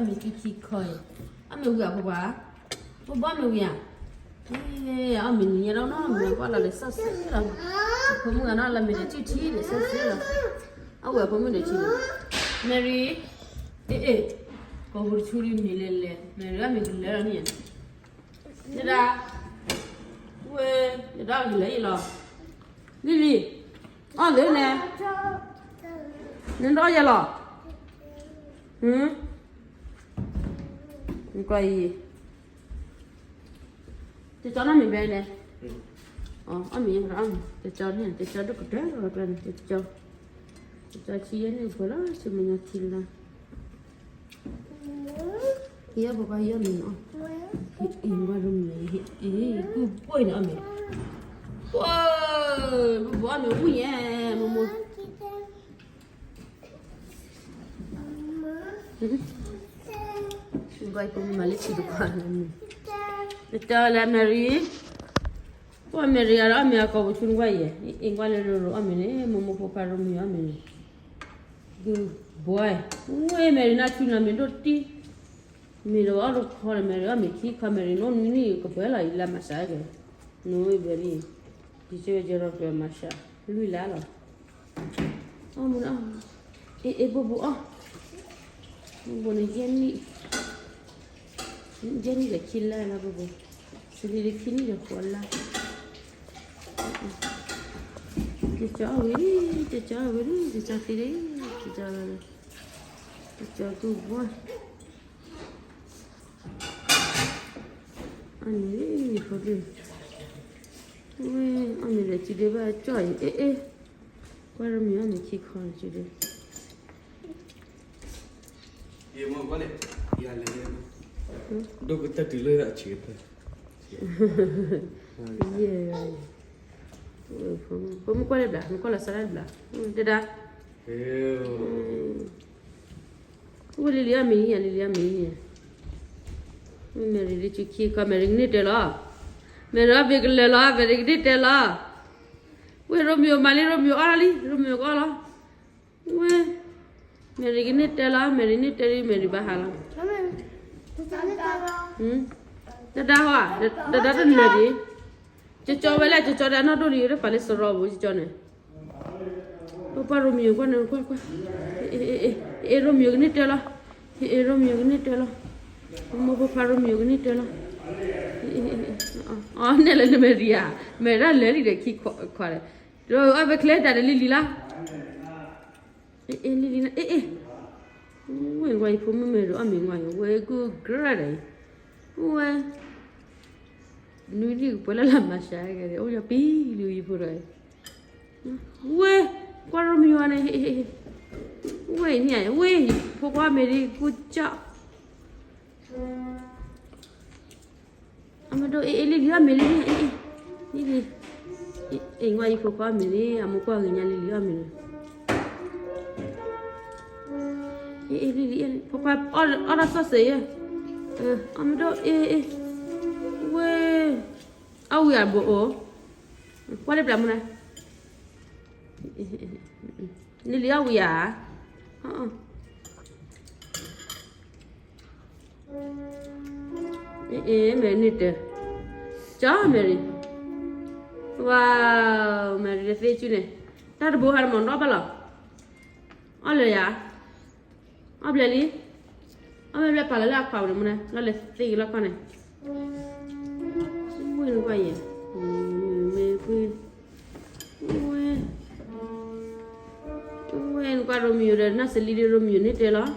မ့ၢ်ခံခံခီအံၤ, အမ့ၢ်ဝံၤဧါ ပပှၤ, ပဘီမ့ၢ်ဝံၤဧါ, အမ့ၢ်နံၤညါဒီးနီၤ မ့ၢ်ကွၢ်လီၤလၢစီဆှံလီၤ, ဖိမုၣ်ဂၤနီၤ လၢမ့ၢ်ဒီးစုထံဒီးစီဆှံလီၤ, အဝဲဖိမုၣ်ဒီးထံလီၤ, Mary, အ့ၣ်အ့ၣ်, ကိးပူၤတဆူလံမ့ၢ်လဲၤလဲၤ Mary အမ့ၢ်ကလဲၤလီၤန့ၣ်, တဒါ, ဝဲ, တဒါကလဲၤအံၤလီၤ, Lily, အီၣ်သ့န့ၣ်, နဒိးယဲလီၤ, နကွၢ်အံၤ, တကၠီနီတမံၤဘဲန့ၣ်, အီၣ်မ့ၢ်, တကၠီန့ၣ် တကၠီဒိၣ်ကတၢၢ်လီၤ တကၠီ, တကၠီဆံယဲၢ်န့ၣ်ပှဲၤလီၤ ဆူမဲာ်ညါထံလီၤ, ဟံးအီၣ်ပပှၤဟံးအီၣ်မ့ၢ်နီၤ, ဟံးအံၤဘၣ်ရမံၤ, ဟံးအံၤကူၣ်ဘိၣ်အံၤန့ၣ်အီၣ်မ့ၢ်, ပှၤ, ပဘီအီၣ်မ့ၢ်ဝံၣ်ညါ, မိၢ်မိၢ် ကွၢ်ဖိမုၣ်မၤလၢထံတခွါ, တကၠီလၢ Mary, ပှၤ Mary အီၤဒီးအီၣ်မ့ၢ်အကိာ်ပူၤဆူနကွၢ်ယဲ, အ့ၣ်ကွၢ်လၢရိရိအီၣ်မ့ၢ်န့ၣ် မိၢ်မိၢ်ဖိခွါရိမံၤအီၣ်မ့ၢ်န့ၣ်, good boy, ဝဲ Mary နၢ်ထူနၤမ့ၢ်ဒိၣ်တံၢ်, မ့ၢ်ဒီးအီၣ်တခီန့ၣ် Mary အီၣ်မ့ၢ်ခံခီ Mary နီၢ်နွံနံၣ်ကပှဲၤလီၤ ယလါမၤစၢၤက့ၤ, နွံဘျဲၣ်လံ, ယကဲကဲထီၣ်ကဲမၤစၢၤ, လွံၢ်လါလီၤ အီၣ်မ့ၢ်, အ့ၣ်အ့ၣ် ဘိၣ်ဘိၣ်အီၣ်, ဘိၣ်ဘိၣ်န့ၣ်ယဲၢ်နံၣ်, ယဲၢ်နံၣ်ဒီးခံလါလီၤ ဘိၣ်ဘိၣ်, စလံလၢခံနံၣ်ဒီးဃိးလါ, တကၠီအီၣ်ဝံၤ, တကၠီအီၣ်ဝံၤ, တကၠီသံလံ, တကၠီ, တကၠီကူၣ်ဘိၣ် အန့ၣ်ဖိဒု, ဝဲ, အန့ၣ်ဒီးစုဒ့ဘၣ်ကၠီအံၤ အ့ၣ်အ့ၣ်, ကွၢ်ရိမံၤအီၣ်မ့ၢ်ခံခီစုဒ့, ယဲ, ဖိမုၣ်ကွၢ်လၢဘျး နကွၢ်လီၤစါဒၣ်ဘျး, တဒါ ဝဲလံလံအီၣ်မ့ၢ်နံၤယၤ လံလံအီၣ်မ့ၢ်နံၤယၤ, မဲရံၤလံစုခံခီ မဲရံၤကန့ၢ်တၢၤလီၤ, မဲရံၤအီၣ်ဘ့ကလၢာ်လီၤ မဲရံၤကန့ၢ်တၢၤလီၤ, ဝဲရိမံၤမၤလံ ရိမံၤအီၣ်လီၤလံ ရိမံၤကအီၣ်လီၤ, ဝဲ, မဲရံၤကန့ၢ်တၢၤလီၤ မဲရံၤန့ၢ်တၢၤလံ မဲရံၤဘၣ်ဟါလီၤ, တဒါဟီ, တဒါတနၢၤဒံး, ကၠီကၠီဝဲလၢကၠီကၠီဒီးအနီၢ်ဒိၣ်လံ တပာ်လၢစရီပူၤ ကၠီကၠီန့ၣ် ပပှၤရိမံၤကွၢ်န့ၣ် ကွၢ်ကွၢ်, အ့ၣ် ရိမံၤကန့ၢ်တၢၤလီၤ, အ့ၣ် ရိမံၤကန့ၢ်တၢၤလီၤ, မိၢ်ဖိခွါရိမံၤကန့ၢ်တၢၤလီၤ, အီၣ်နဲၣ်လၢနမဲာ်ရံၤဧါ, မဲာ်ရၣ်လၢာ်လံဒီးခံခွါဒီး, ဒီးအီၣ်ဖဲချ့တၢ်ဒီးလံလံလီၤ, အ့ၣ် လံလံလီၤ အ့ၣ် အ့ၣ်, ဝဲနကွၢ်ယဖိမုၣ်မဲာ်ဒီးအီၣ်မ့ၢ်ဝဲ ဝဲကူၣ်ကြၢးဒီး, ဝဲ နွံနံၣ်ကပှဲၤလၢ်လၢ်မၤစှၤကဲၤ အိၣ်ယပံၤလံယဖိဒီး, ဝဲ, ကွၢ်ရိမံၤဝဲန့ၣ်, ဝဲန့ၣ်, ဝဲ, ဖိခွါမဲာ်ဒ်ကူၣ်ကၠီၣ်, အမ့ၢ်ဒိၣ်အ့ၣ်အ့ၣ်လံလံအီၣ်မ့ၢ်လံန့ၣ်, အ့ၣ်အ့ၣ်, အ့ၣ် နကွၢ်ယဖိခွါမဲာ်န့ၣ် အမိၢ်ကွၢ်ဂ့ၤညါလံလံအီၣ်မ့ၢ်န့ၣ်, အ့ၣ်အ့ၣ်လံလံ, ဖိခွါအီၣ်ဒီးစီၤစ့ယဲ, အမ့ၢ်ဒိၣ်အ့ၣ်အ့ၣ်, ဝဲ, အီၣ်ဝံၤအဘိးအိၣ်, ကွၢ်လၢပျၢ်မူနၤ, လံလံအီၣ်ဝံၤဧါ, အ့ၣ် မဲာ်န့ၢ်တၢၤ, ကၠီမဲာ်ရံၤ, ဝါ, မဲာ်ရံၤတသ့စုန့ၣ်, တၢ်တဘိဟါတမီၤနီၣ်ဘၣ်လီၤ, အီၣ်လၢယၤ, အီၣ်ဘျဲၣ်လံ, အီၣ်ဘျဲၣ်ပာ်လီၤလၢအခွါပူၤန့ၣ်မူနၤ လီၤလဲၤသ့က့ၤလီၢ်ခီန့ၣ်, ဝဲနကွၢ်ယဲ, မ့ၢ်ကွၢ်, ဝဲ, ဝဲနကွၢ်ရိမံၤယိၤဒီး နီၢ်စလံဒီးရိမံၤယိၤန့ၢ်တဲလီၤ,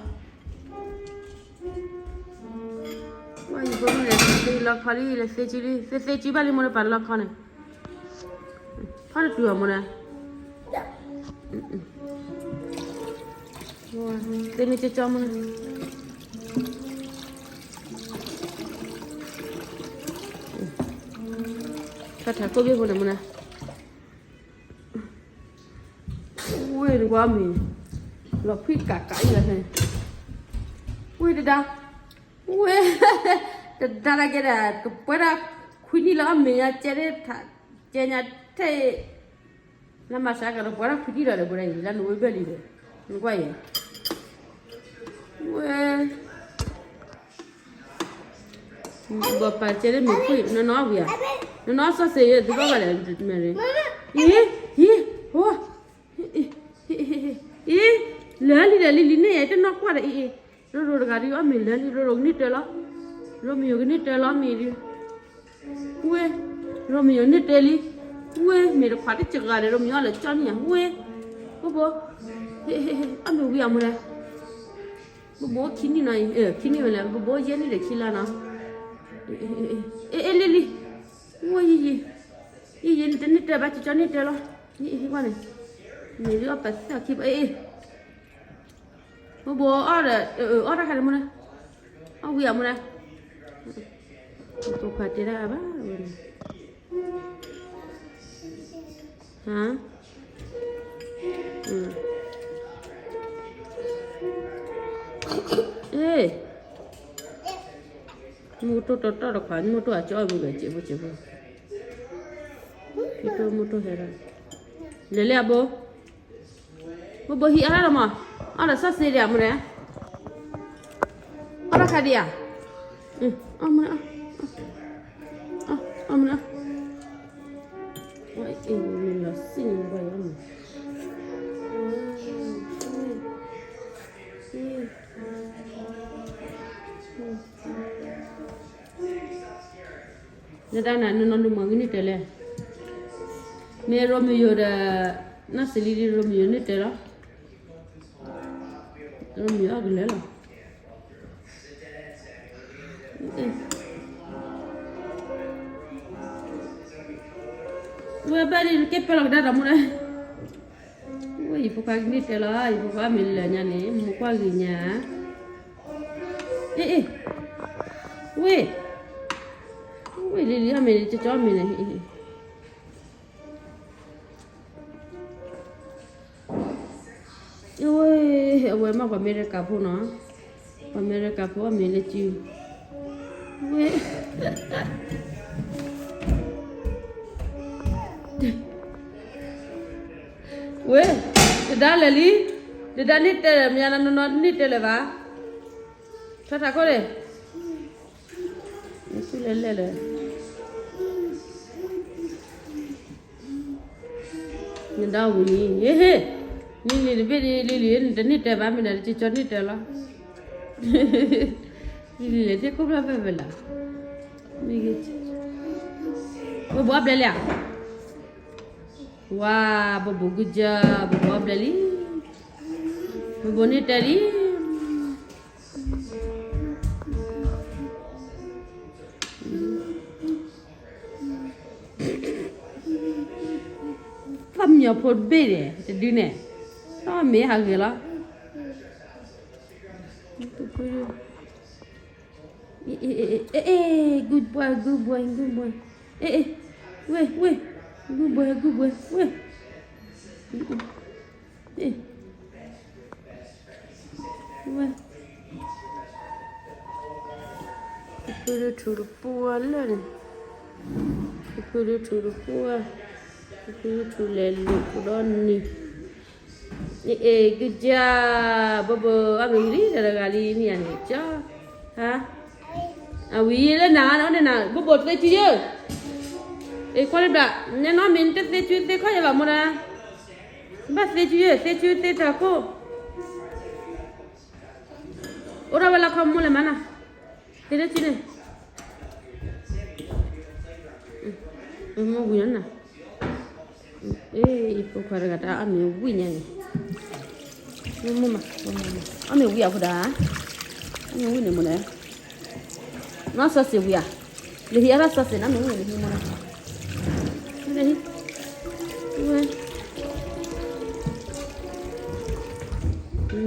ဝဲယဖိမုၣ်လဲၤသ့လီၢ်ခီလံ လဲၤသ့စုလံ သ့သ့စုဘၣ်လံမူနၤ ပာ်လၢလီၢ်ခီန့ၣ်, ဖီတတုၤအီၤမူနၤ, သ့မ့ၢ်ကၠီကၠီမူနၤ, ထီၣ်ထးခိၣ်ဘ့ၣ်ဖိန့ၣ်မူနၤ, ဝဲနကွၢ်မ့ၢ်, လီၤဖှံကးကးအံၤလီၤန့ၣ်, ဝဲတဒါ, ဝဲ, တဒါတၢ်ကဲဒၣ် ကပှဲဒၣ်ခွံနံၣ်လၢအမဲာ်ညါကဲဒၣ်, ကဲညါထဲ, လၢမၤစၢ်ကဒီးပှဲဒၣ်ခွံနံၣ်လီၤဒီး ပှဲဒၣ်အံၤ လၢနဝဲဘၢၣ်လံဒီး, နကွၢ်ယဲ, ဝဲ, ဘီပာ်ကဲလၢမ့ၢ်ပှ့ၤ နီၢ်နီၢ်ဝံၤဧါ, နီၢ်နီၢ်စီၤစ့ယဲၢ် သုဘၣ်ဘၣ်လဲၣ်, မ့ၢ်ရ့, ယံၤ, ယံၤ, အိ, အံၤ, လၢာ်လံဒီးလံလံန့ၣ် ယတနီၢ်ကွၢ်ဒီးအံၤအံၤ, ရိရိတဂၤဒုး အီၣ်မ့ၤလၢာ်လံ ရိရိကန့ၢ်တၢ်လီၤ, ရိမယိၤကန့ၢ်တၢ်လီၤမ့ၢ်ဒုး ဝ့ၢ်, ရိမယိၤန့ၢ်တၢ်လံ, ဝ့ၢ်, မ့ၢ်တခွးတစှၤဒီး ရိမယိၤအီၣ်လၢာ်ကၠီနံၣ်ဧါ, ဝ့ၢ်, ဘိဘိ, အီၣ်မ့ၤဝံၤအမူဒါ, ဘိဘိခံနံၣ်နီၤအံၤ, ခံနံၣ်ဝဲလဲၣ်, ဘိဘိယဲၢ်နံၣ်ဒီးခံလါနီၤ, အ့ အ့ လံလံ, ဝ့ၢ်ယံၤယံၤ, ယံၤယံၤ နတန့ၢ်တၢ်ဘၣ် ကၠီကၠီန့ၢ်တၢ်လီၤ, ယံၤယံၤကွၢ်န့ၣ်, မ့ၢ်ဒုးအီၣ်ပသၢခံဘၣ် အ့ အ့ ဘိဘိအီၣ်ဒီး အၢ အၢ အီၣ်တၢ်ခါန့ၣ်မူဒါ, အီၣ်ဝံၤအမူဒါ, ပခွါတဲဒၣ်ဘၣ်ဝဲန့ၣ်, ဟါ, အ့, မူတိၢ်တီတီၢ်တခွါ မူတိၢ်အကၠီအီၣ်မူဒီး စဲးဖိစဲးဖိ, မူတိၢ်မူတိၢ်ဟဲဒီး, လဲၤလဲၤအဘိ ဘိဘိဟံးအါထီၣ်မး, အီၣ်ဒီးစီၤစ့ဒံးဧါ မူဒါ, အီၣ်တၢ်ခါဒံးဧါ, အီၣ်မူဒါ, အီၣ်မူဒါ, အ့ မ့ၢ်လီၤစံၣ်န့ၣ်ဘၣ်ယၤမး နဒၣ်နၤ နနီၢ်ဒုးမၤဂ့ၤန့ၢ်တၢ်လဲၣ်, မ့ၢ်ရိမယိၤဒီး နီၢ်စ့လံဒုး ရိမယိၤန့ၢ်တၢ်လီၤ, ရိမယိၤအီၣ်ကလၢာ်လီၤ, ဝဲဘၣ်ဒ်နကဲပၢလီၤကဒါဒီးမူဒါ ဝဲ ယဖိခွါကန့ၢ်တၢ်လီၤ, ယဖိခွါမ့ၢ်လၢာ်ညါန့ၣ် မ့ၢ်ကွၢ်ဂ့ၤညါ, အ့ အ့, ဝ့ၢ်, ဝ့ၢ်လံလံအီၣ်မ့ၤန့ၣ် ကၠီကၠီမ့ၤန့ၣ်, ဝ့ၢ်, အဝဲမ့ၢ်ပှၤအမဲရကၤဖိနီၤ, ပှၤအမဲရကၤဖိအီၣ်မ့ၤလၢစု, ဝ့ၢ် ဝ့ၢ်, တဒါလဲၤလံ, တဒါန့ၢ်တဲလၢၤ မ့ၢ်နီၢ်နီၢ်န့ၢ်တဲလၢၤဘၣ်, ထီထးခိၣ်န့ၣ်, နသူၣ်လဲၤလဲၤလၢၤ, နဒါဝံၤလံ, ဟ့ ဟ့, လံလံတဘ့ၣ်ဒ် လံလံ နတန့ၢ်တဲဘၣ် မ့ၢ်နၤတကၠီန့ၢ်တဲလီၤ, လံလံလဲၤထံၣ်ခိၣ်ဖျီၣ်ဖဲဖဲလီၤ, မ့ၢ်ဂ့ၤ, ဘိဘိအီၣ်ဘျဲၣ်လံဧါ, ဝါ, ဘိဘိ good job, ဘိဘိအီၣ်ဘျဲၣ်လံ, ဘိဘိန့ၢ်တဲလံ, သးမံၤဖိတဘ့ၣ်န့ၣ် တဒုန့ၣ်, တၢ်မ့ၢ်ဟးဂ့ၤလီၤ, အ့ အ့ အ့ good boy, good boy, good boy, အ့ အ့ ဝ့ၢ် ဝ့ၢ်, good boy, good boy, ဝ့ၢ်, အ့ ဝ့ၢ်, ကဖုဒုထူတပူၤလၢာ်န့ၣ်, ကဖုဒုထူတပူၤ, ကဖုဒုထူလဲၤလူၤပူၤဒီးနံၤ, အ့ good job, ဘိဘိ အမ့ၢ်ဝံၤလံ တဂၤလံ မ့ၢ်ယၤန့ၣ် ကၠီ, ဟါ, အဝံၤလၢနၤန့ၣ် ဘိဘိသ့စုယဲၢ်, အ့ ကွၢ်လၢဘျး, နဲနီၢ်မ့ၢ်နတသ့စုသ့ခီၣ်ယဲၢ်ဘၣ်မ့ၢ်နၤ, ဘၣ်သ့စုယဲၢ် သ့စုသ့ထးခိၣ်, အိၣ်ထီၣ်ဝဲလၢခီမူလဲၣ်မးနၤ, သ့လၢစုန့ၣ်, မ့ၢ်ဝံၤနၤ အ့ ယဖိခွါတဂၤတၢ်အီၣ်မ့ၤဝံၣ်ညါန့ၣ်, မ့ၢ်မး, အီၣ်မ့ၤဝံၣ်အဃိဒၣ်, အီၣ်မ့ၤဝံၣ်န့ၣ်မ့ၢ်လဲၣ်, နီၢ်စီၤစ့ဝံၤဧါ, လၢဟံၣ်အါထီၣ်စီၤစ့နၤ မ့ၢ်ဝံၣ်န့ၣ်ဟံၣ်မ့ၢ်လဲၣ်,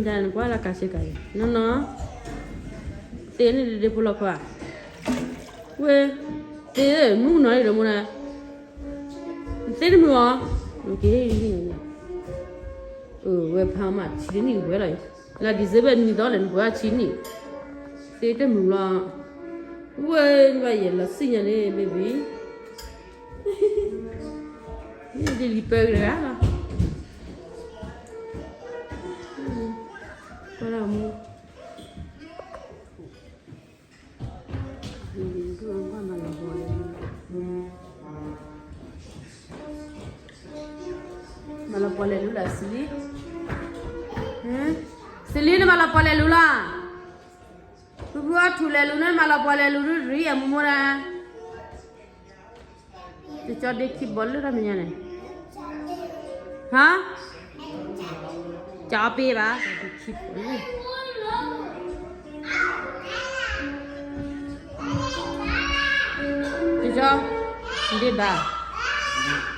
ဒ်နကွၢ်လၢကးစ့ကၤအံၤ နီၢ်နီၢ်, သ့န့ၣ်ဒ့ဖိလီၤခွါ, ဝဲ, သ့မုၣ်နီၤဒီးမ့ၢ်နၤ, သ့တမုာ်အီၤ, က့ၤ, ဝဲဖးမး ဆံးတနံၣ်ဝဲလီၤ, လၢ December နွံသီလဲၣ် နပှဲၤဆံနံၣ်, သ့တမုာ်လီၤ, ဝဲ, နဘၣ်ယဲၢ်လီၤစံၣ်ညါန့ၣ် baby, ဒ်လံပၢ်တဂၤလီၤ, ကွၢ်လၢမူ ပှၤလဲၤလူၤလၢစလံ, စလံ နမၤလီၤပှၤလဲၤလူၤလီၤ, ဖုဖုအီၣ်ထူလဲၤလူၤန့ၣ် နမၤလီၤပှၤလဲၤလူၤဒုးရံအမိၢ်မိၢ်ဒၣ်, တကၠီဒ့ခံဘီလၢတၢ်မဲာ်ညါန့ၣ်, ဟါ, ကၠီပ့ဘၣ်, တကၠီ, ဒ့ဘၣ်